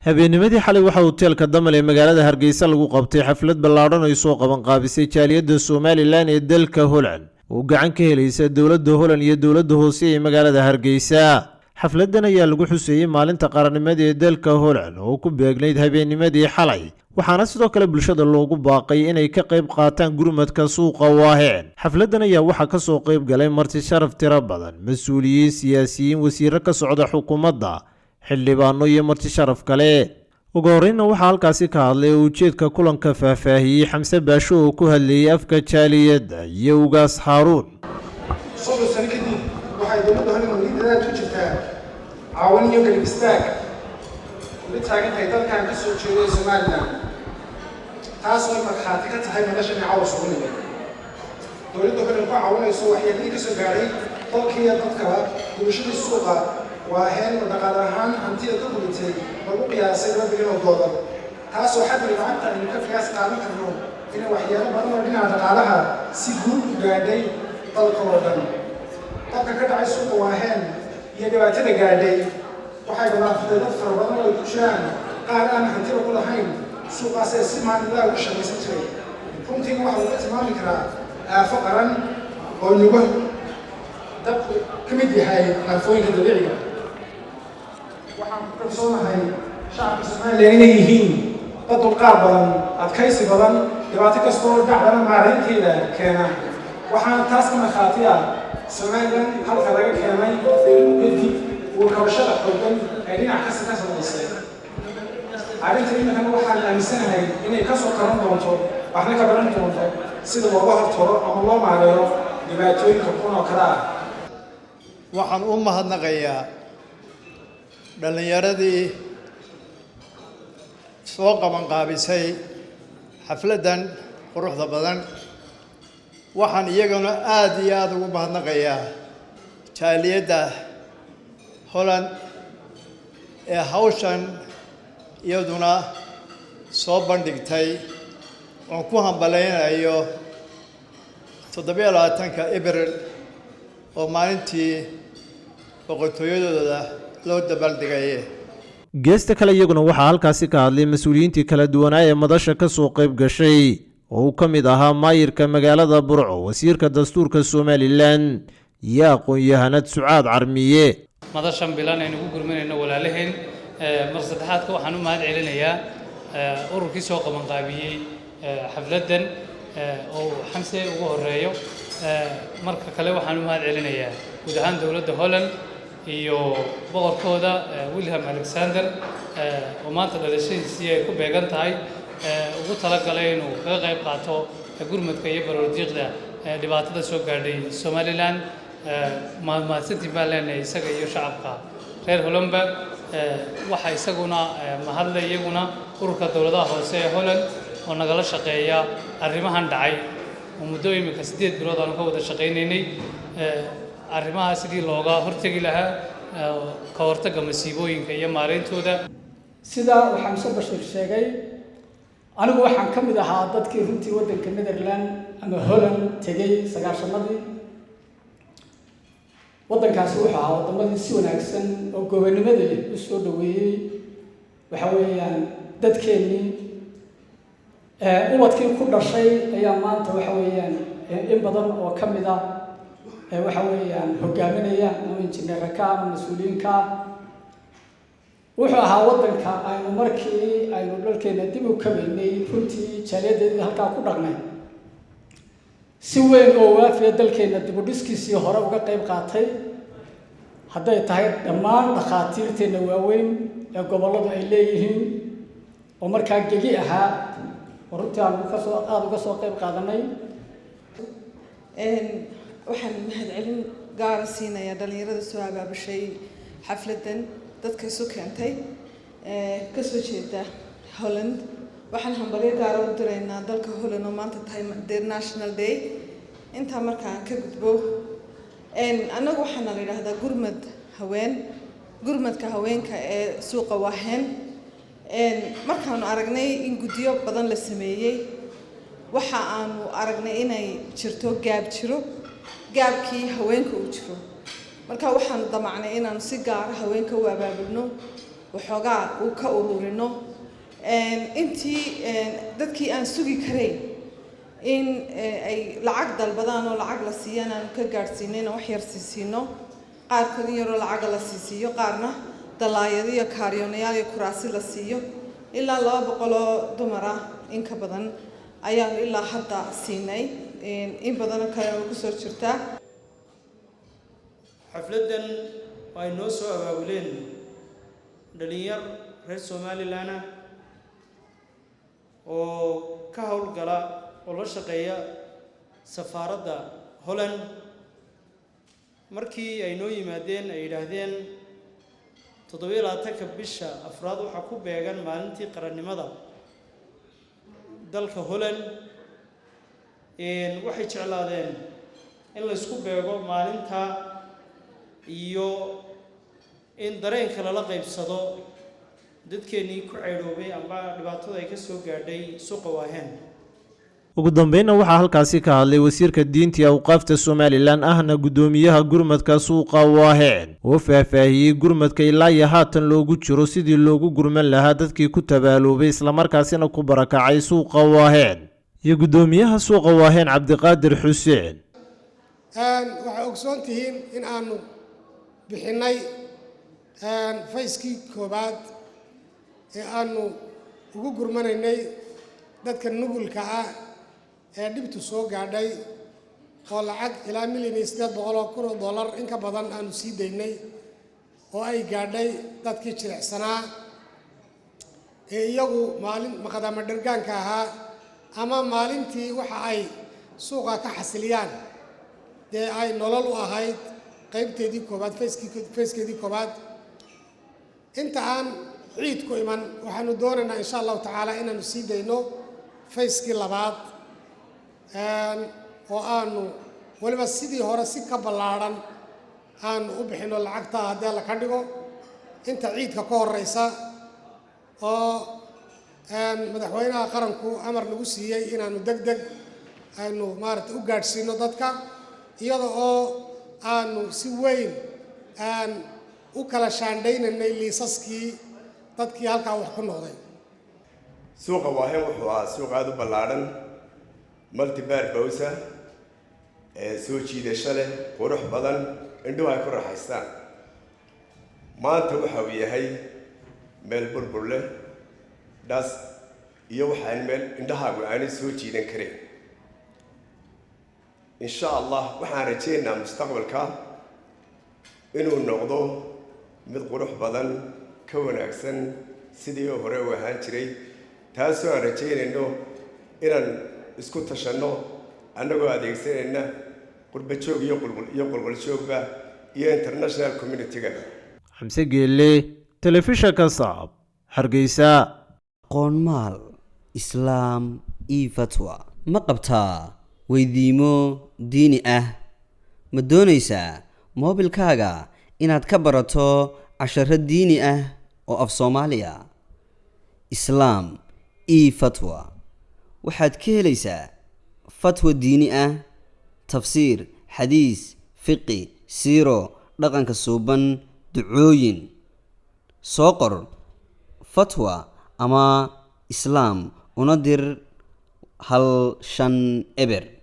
Habeennimadii xalay waxaa hoteelka Damal ee magaalada Hargeysa lagu qabtay xaflad ballaadhan ay soo qabanqaabisay jaaliyadda Somaliland ee dalka Holland oo gacan ka helaysa dowladda Holland iyo dowladda hoose ee magaalada Hargeysa. Xafladan ayaa lagu xuseeyey maalinta qarannimada ee dalka Holland oo ku beegnayd habeennimadii xalay, waxaana sidoo kale bulshada loogu baaqay inay ka qayb qaataan gurmadka suuqa Waaheen. Xafladan ayaa waxaa ka soo qayb galay marti sharaf tiro badan, mas-uuliyiin, siyaasiyiin, wasiiro ka socda xukuumadda, xildhibaano iyo marti sharaf kale. Ugu horreynna waxaa halkaasi ka hadlay oo ujeedka kulanka faahfaahiyey Xamse Baasho oo ku hadlayey afka jaaliyadda iyo Ugaas Haaruun. 30 sano kadib waxay dowladda Holland weli dadaal ku jirtaa caawin iyo garab istaag ula taagan tahay dalkan ka soo jeeday Somaliland, taasoo ay markhaati ka tahay noloshan caawa sugu nimid. Dowladda Holland ku caawinayso waxyeeladii ka soo gaadhay dalkii iyo dadkaba gubashadii suuqa Waaheen, oo dhaqaale ahaan hantida ka gubatay lagu qiyaasay $2 bilyan oo, taasoo xaddiga lacagta aynu ka qiyaas qaadan karno inay waxyeelo badan oo dhinaca dhaqaalaha si guud u gaadhay dalka oo dhan. Dabka ka dhacay suuqa Waaheen iyo dhibaatada gaadhay waxay galaafatay dad fara badan oo ay ku jiraan qaar aan hantiba ku lahayn suuqaas ee si maalinlaa uga shaqaysan jiray. Runtiina waxaa laga tilmaami karaa aafo qaran oo nagu dabku ka mid yahay aafooyinka dabiiciga. Waxaan ku kalsoonahay shacabka Somaliland inay yihiin dad dulqaad badan, adkaysi badan, dhibaato kastoo dhacdana maaraynteeda keena. Waxaana taas ka markhaati ah Somaliland halka laga keenay kadib uu kabashada xooggan ay dhinac kasta ka samaysay. Arrinta iminkana waxaan aaminsanahay inay ka soo kaban doonto, waxna ka baran doonto sida looga hortago ama loo maareeyo dhibaatooyinka kun oo kale ah. Waxaan u mahadnaqayaa dhallinyaradii soo qabanqaabisay xafladdan quruxda badan. Waxaan iyaguna aada iyo aada ugu mahadnaqayaa jaaliyadda Holland ee hawshan iyaduna soo bandhigtay, oon ku hambalaynayo 27-ka Abril oo maalintii boqortooyadooda loo dabaaldegaye. Geesta kale, iyaguna waxaa halkaasi ka hadlay mas-uuliyiintii kala duwanaa ee madasha ka soo qayb gashay, oo uu ka mid ahaa maayirka magaalada Burco, wasiirka dastuurka Somaliland iyo aqoon-yahanad Sucaad Carmiye. Madashan bilan aynu ugu gurmanayno walaalaheen. Mar saddexaadka waxaan u mahad celinayaa ururkii soo qabanqaabiyey xafladdan oo Xamse ugu horeeyo. Marka kale waxaan u mahad celinayaa guud ahaan dowladda Holland iyo boqorkooda William Alexander, oo maanta dhalashadiisii ay ku beegan tahay, ugu talagalay inuu kaga qayb qaato gurmadka iyo baroordiiqda dhibaatada soo gaadhay Somaliland. Mahadsantiin baan leenahay isaga iyo shacabka reer Hollandba. Waxaa isaguna mahadle iyaguna ururka dowladaha hoose ee Holland oo nagala shaqeeya arrimahan dhacay, oo muddo imika 8 bilood aanu ka wada shaqaynaynay arrimaha sidii looga hortegi lahaa, ka hortagga masiibooyinka iyo maarayntooda. Sida uu Xamse Bashiir sheegay, anigu waxaan ka mid ahaa dadkii runtii waddanka Netherland ama Holland tegey 90-adii. Waddankaasi wuxuu ahaa waddamadii si wanaagsan oo gobonimadii u soo dhaweeyey. Waxa weeyaan dadkeennii ubadkii ku dhashay ayaa maanta waxa weeyaan in badan oo ka mid ah waxa weeyaan hogaaminaya ama injineera ka ama mas-uuliyiinka. Wuxuu ahaa waddanka aynu markii aynu dhalkeena dib u kabaynay runtii jaaliyaddeedii halkaa ku dhaqnay si weyn oo waafiya dalkeenna dib u dhiskiisii hore uga qayb qaatay, hadday tahay dhammaan dhakhaatiirteenna waaweyn ee gobolladu ay leeyihiin oo markaa gegi ahaa oo runtii aanu kasoo aada uga soo qayb qaadanay. Waxaan mahadcelin gaara siinayaa dhalinyarada soo abaabushay xafladdan, dadka isu keentay, kasoo jeeda Holland. Waxaan hambalyo gaara u diraynaa dalka Holland oo maanta tahay their national day. Intaa markaan ka gudbo, annagu waxaana la yidhaahdaa Gurmad Haween, gurmadka haweenka ee suuqa Waaheen. Markaanu aragnay in guddiyo badan la sameeyey, waxa aanu aragnay inay jirto gaab jiro, gaabkii haweenka uu jiro. Marka waxaanu damacnay inaanu si gaara haweenka u abaabulno. Waxoogaa uu ka ururino intii dadkii aan sugi karayn in ay lacag dalbadaan oo lacag la siiyaan, aanu ka gaadhsiinayna wax yar siisiino. Qaarkood in yaroo lacaga la siisiiyo, qaarna dalaayado iyo kaariyoonayaal iyo kuraasi la siiyo. Ilaa 200 oo dumar ah in ka badan ayaanu ilaa hadda siinay, in badanoo kale oo kusoo jirtaa. Xafladdan oo ay noo soo abaabuleen dhalinyar reer Somaliland ah oo ka howlgala oo la shaqeeya safaaradda Holland, markii ay noo yimaadeen ay yidhaahdeen 27-ka bisha afraad waxaa ku beegan maalintii qarannimada dalka Holland, waxay jeclaadeen in laysku beego maalinta iyo in dareenka lala qaybsado dadkeennii ku ceydhoobay amba dhibaatada ay ka soo gaadhay suuqa Waaheen. Ugu dambeynna waxaa halkaasi ka hadlay wasiirka diinta iyo awqaafta Somaliland, ahna guddoomiyaha gurmadka suuqa Waaheen, oo faahfaahiyey gurmadka ilaa iyo haatan loogu jiro sidii loogu gurman lahaa dadkii ku tabaaloobay islamarkaasina ku barakacay suuqa Waaheen, iyo guddoomiyaha suuqa Waaheen, Cabdiqaadir Xuseen. Waxay ogsoon tihiin in aanu bixinnay phase-kii koowaad ee aanu ugu gurmanaynay dadka nugulka ah ee dhibtu soo gaadhay, oo lacag ilaa 1,800,000 in ka badan aanu sii daynay, oo ay gaadhay dadkii jilicsanaa ee iyagu maalin maqadaama dhergaanka ahaa ama maalintii waxa ay suuqa ka xasiliyaan dee ay nolol u ahayd. Qaybteedii koowaad, phase-kii, phase-keedii koowaad, inta aan ciid ku iman waxaanu doonaynaa, insha Allahu tacaala, inaanu sii dayno phase-kii labaad, oo aanu weliba sidii hore si ka ballaadhan aanu u bixinno lacagta haddii Alla ka dhigo, inta ciidka ka horeysa, oo madaxweynaha qaranku amar nagu siiyey inaanu deg deg aynu maarata u gaadhsiino dadka, iyada oo aanu si weyn aan u kala shaandhaynaynay liisaskii dadkii halkaa wax ku noqday. Suuqa Waaheen wuxuu ahaa suuq aada u ballaadhan, multipurpose, ee soo jiidasho leh, qurux badan, indhuhu ay ku raaxaystaan. Maanta waxa uu yahay meel burbur leh, dhas iyo waxaan meel indhahaagu aanay soo jiidan karin. Insha Allah waxaan rajaynaynaa mustaqbalka inuu noqdo mid qurux badan, ka wanaagsan sidii hore u ahaan jiray, taasoo aan rajaynayno inaan isku tashanno annagoo adeegsanayna qurba joog iyo qulqul iyo qulquljoogba iyo international community-gaba. Xamse Geelle, telefishanka Saab, Hargeysa. Qoonmaal Islaam io fatwa ma qabtaa weydiimo diini ah? Ma doonaysaa moobilkaaga inaad ka barato casharo diini ah oo af Soomaaliya? Islaam io Fatwa waxaad ka helaysaa fatwa diini ah, tafsiir, xadiis, fiqi, siiro, dhaqanka suuban, ducooyin. Soo qor fatwa ama islaam una dir 150.